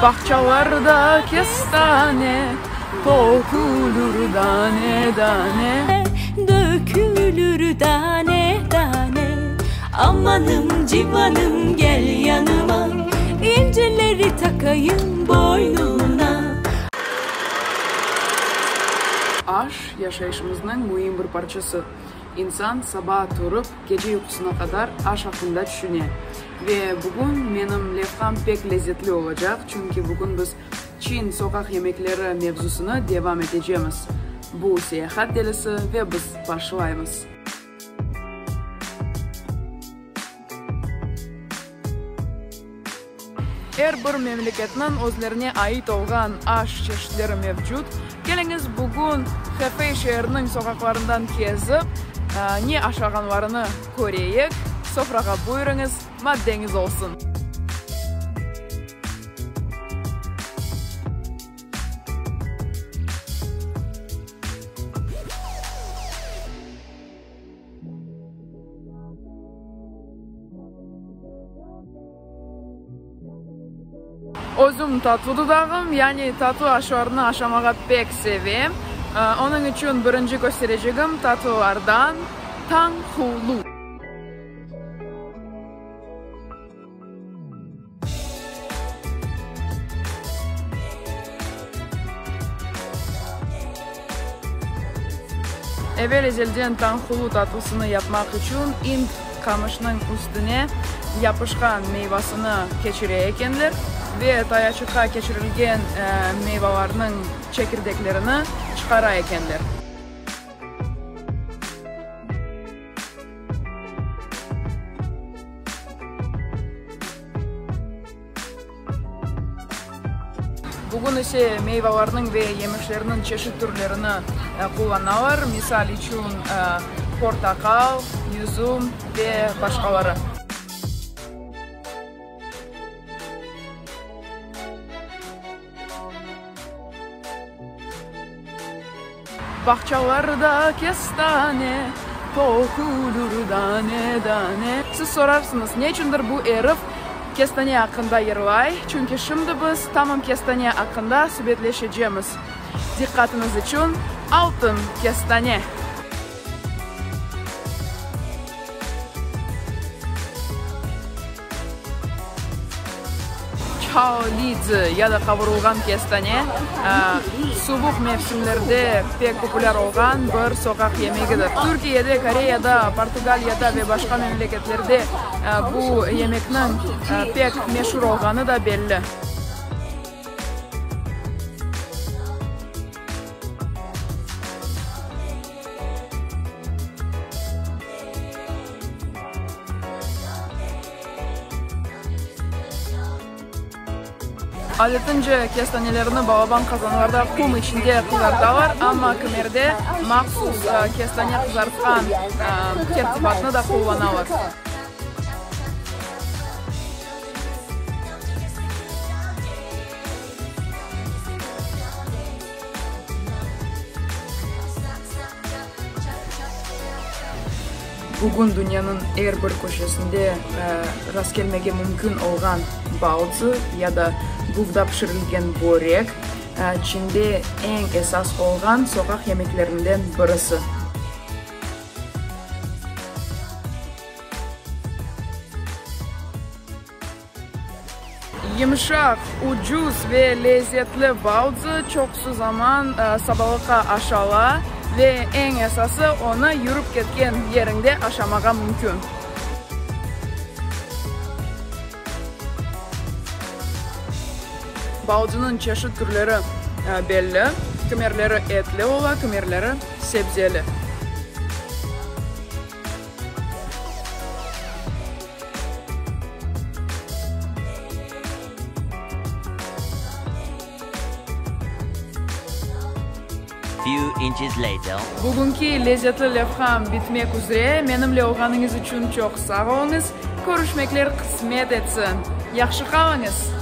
Bağçalarda kestane, Tökülür dane-dane. Dökülür dane-dane. Amanım, civanım, gel yanıma, İncileri taqayım boynuna. Aş, yaşayışımıznıñ müim bir parçası. İnsan saba turıp, gece yuqusına qadar aş aqqında tüşüne. Ve bugün menim levham pek lezzetli olacaq, çünki bugün biz Çin soqaq yemekleri mevzusını devam etecemiz. Bu Seyahat delisi ve biz başlaymız. Er bir memleketniñ özlerine ait olğan aş çeşitleri mevcut. Keliñiz, bugün Hefey şeeriniñ soqaqlarından kezip, ne aşağanlarını köreyik. Sofrağa buyurıñız, maddeñiz olsun! Özüm tatlı dudağım, yani tatlı aşlarnı aşamağa pek sevem. Onıñ içün birinci kösterecegim tatlılardan tanhulu. Evel-ezelden tanhulu tatlısını yapmaq içün ind qamışnıñ üstüne yapışqan meyvasını keçire ekenler ve tayaçıqqa keçirilgen meyvalarnıñ çekirdeklerini çıqara ekenler. Bugün ise meyvalarnıñ ve yemişlerniñ çeşit türlerini qullanalar, misal içün, portaqal, yüzüm ve başqaları. Bağçalarda kestane, Tökülür dane-dane. Siz sorarsıñız, neçündir bu erif kestane aqqında yırlay? Çünki şimdi biz tamam kestane aqqında subetleşecemiz. Diqqatıñız içün altın kestane! Çao li zi ya da qavurılğan kestane, suvuq mevsimlerde pek populâr olğan bir soqaq yemegidir. Türkiyede, Koreyada, Portugaliyada ve başqa memleketlerde bu yemekniñ pek meşur olğanı da belli. Adetince, kestanelerni balaban qazanlarda qum içinde qızartalar, amma kimerde mahsus kestane qızartqan tertibatnı da qullanalar. Bugün dünyanıñ er bir köşesinde rastkelmege mümkün olğan baozi ya da buvda pişirilgen börek, Çinde eñ esas olğan soqaq yemeklerinden birisi. Yımşaq, ucuz ve lezetli baozi çoqusı zaman sabalıqqa aşala ve eñ esası, onı yürip ketken yeriñde aşamağa mümkün. Baoziniñ çeşit türleri belli, kimerleri etli ola, kimerleri sebzeli. Few inches later. Bugünki lezetli levham bitmek üzre. Menimle olğanıñız içün çoq sağ oluñız. Körüşmekler qısmet etsin. Yahşı qalıñız!